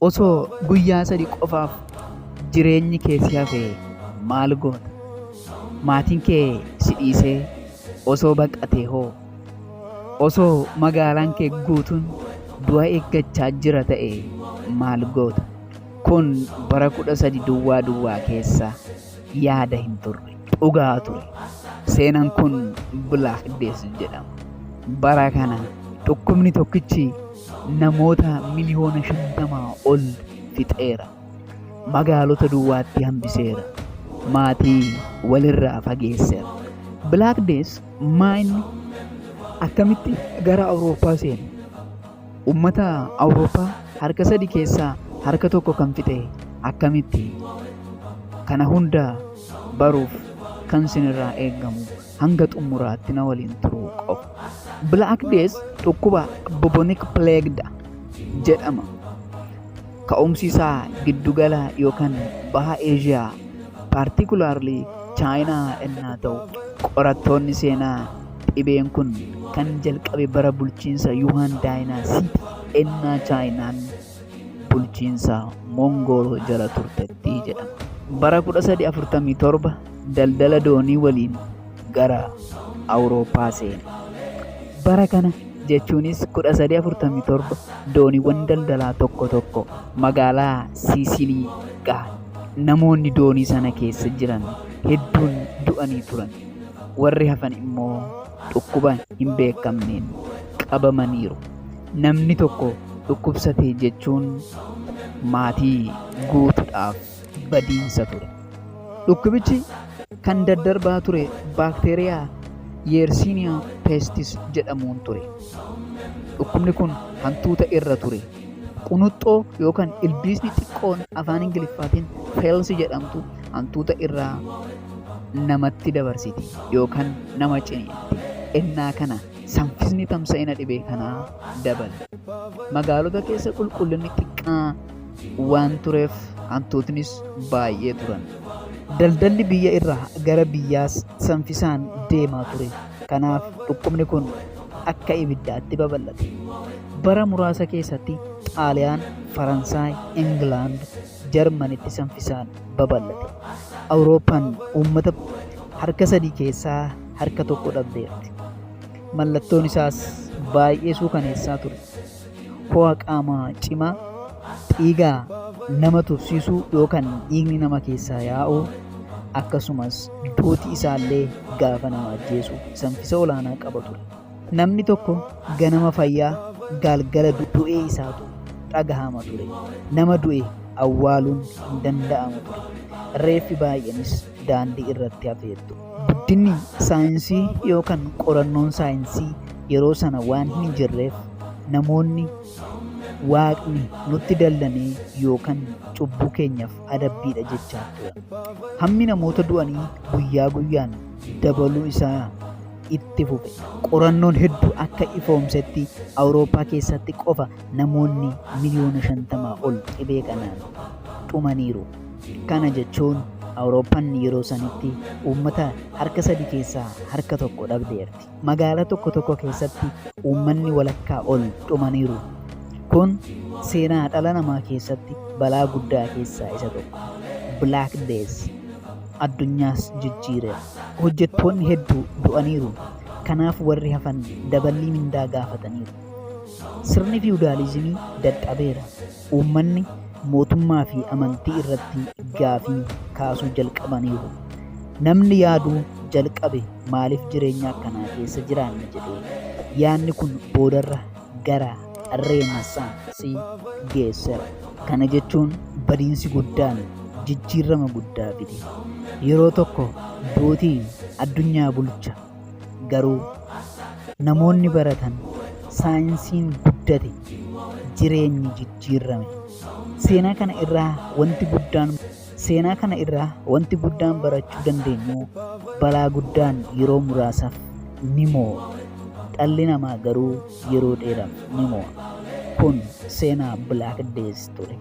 Osoo guyyaa 3 qofaaf jireenyi kee si hafe maal goota? Maatiin kee si dhiisee osoo baqatee hoo? Osoo magaalaan kee guutuun du'a eeggachaa jira ta'e maal goota? Kun bara 13 duwwaa duwwaa keessa yaada hin turre. Dhugaa ture. Seenaan kun Black Death jedhama. Bara kana dhukkubni tokkichi namoota miliyoona 50 ol fixeera. Magaalota duwwaatti hambiseera. Maatii walirraa fageesseera. Black Death maa inni akkamitti gara Awurooppaa seene? Uummata Awurooppaa harka sadi keessaa harka tokko kan fixe akkamitti? Kana hunda baruuf kan sinirraa eegamu hanga xumuraatti na waliin turuu qofa. Black Death dhukkuba bubonic plague jedhama. Ka'umsi isaa giddugala yookaan baha Eeshiyaa, particularly Chaayinaa ennaa ta'u, qorattoonni seenaa dhibeen kun kan jalqabe bara bulchiinsa Yuhan Dynasty ennaa Chaayinaan bulchiinsa Mongool jala turtetti jedhama. Bara 1347 daldala doonii waliin gara Awurooppaa seene. Bara kana jechuunis 1347 dooniiwwan daldalaa tokko tokko magaalaa Siisilii gahan. Namoonni doonii sana keessa jiran hedduun du'anii turan. Warri hafan immoo dhukkuba hin beekamneen qabamaniiru. Namni tokko dhukkubsate jechuun maatii guutuudhaaf badiinsa ture. Dhukkubichi kan daddarbaa ture baakteeriyaa Yersiiniyaa pestis jedhamuun ture. Dhukkubni kun hantuuta irra ture. Qunuxxoo yookaan ilbiisni xiqqoon afaan Ingiliffaatiin fleas jedhamtu hantuuta irraa namatti dabarsiti yookaan nama ciniinti. Ennaa kana saffisni tamsa'ina dhibee kanaa dabale. Magaalota keessa qulqullinni xiqqaa waan tureef hantuutnis baay'ee turan. Daldalli biyya irraa gara biyyaas saffisaan deemaa ture. Kanaaf dhukkubni kun akka ibiddaatti babal'ate. Bara muraasa keessatti Xaaliyaan, Faransaay, Ingilaand, Jarmanitti saffisaan babal'ate. Awurooppaan uummata harka sadii keessaa harka tokko dhabdeerti. Mallattoon isaas baay'ee suukaneessaa ture. Ho'a qaamaa cimaa, dhiigaa nama tufsiisuu yookaan dhiigni nama keessaa yaa'uu, akkasumas duuti isaallee gaafa nama ajjeesu saffisa olaanaa qaba ture. Namni tokko ganama fayyaa, galgala du'ee isaatu dhagahama ture. Nama du'e awwaaluun hin danda'amu ture. Reeffi baay'eenis daandii irratti hafeettu. Guddinni saayinsii yookaan qorannoon saayinsii yeroo sana waan hin jirreef namoonni waaqni nutti dallanee yookaan cubbuu keenyaaf adabbiidha jechaa turan. Hammi namoota du'anii guyyaa guyyaan dabaluu isaa itti fufe. Qorannoon hedduu akka ifoomsetti Awurooppaa keessatti qofa namoonni miliyoona 50 ol dhibee kanaan dhumaniiru. Kana jechuun Awurooppaan yeroo sanitti uummata harka sadi keessaa harka tokko dhabdeerti. Magaalaa tokko tokko keessatti uummanni walakkaa ol dhumaniiru. Kun seenaa dhala namaa keessatti balaa guddaa keessaa isa tokko. Black Death addunyaas jijjiireera. Hojjettoonni hedduu du'aniiru. Kanaaf warri hafan daballii mindaa gaafataniiru. Sirni fiwudaalizimii dadhabeera. Uummanni mootummaa fi amantii irratti gaafii kaasuu jalqabaniiru. Namni yaaduu jalqabe maaliif jireenya akkanaa keessa jiraanna jedhee. Yaadni kun boodarra gara Reenasaansii geesseera. Kana jechuun badiinsi guddaan jijjiirama guddaa fide. Yeroo tokko duuti addunyaa bulcha. Garuu namoonni baratan, saayinsiin guddate, jireenyi jijjiirame. Seenaa kana irraa wanti guddaan barachuu dandeenyu balaa guddaan yeroo muraasaaf ni mo'a. Dhalli namaa garuu yeroo dheeraaf ni mo'a. Kun seenaa Black Death ture.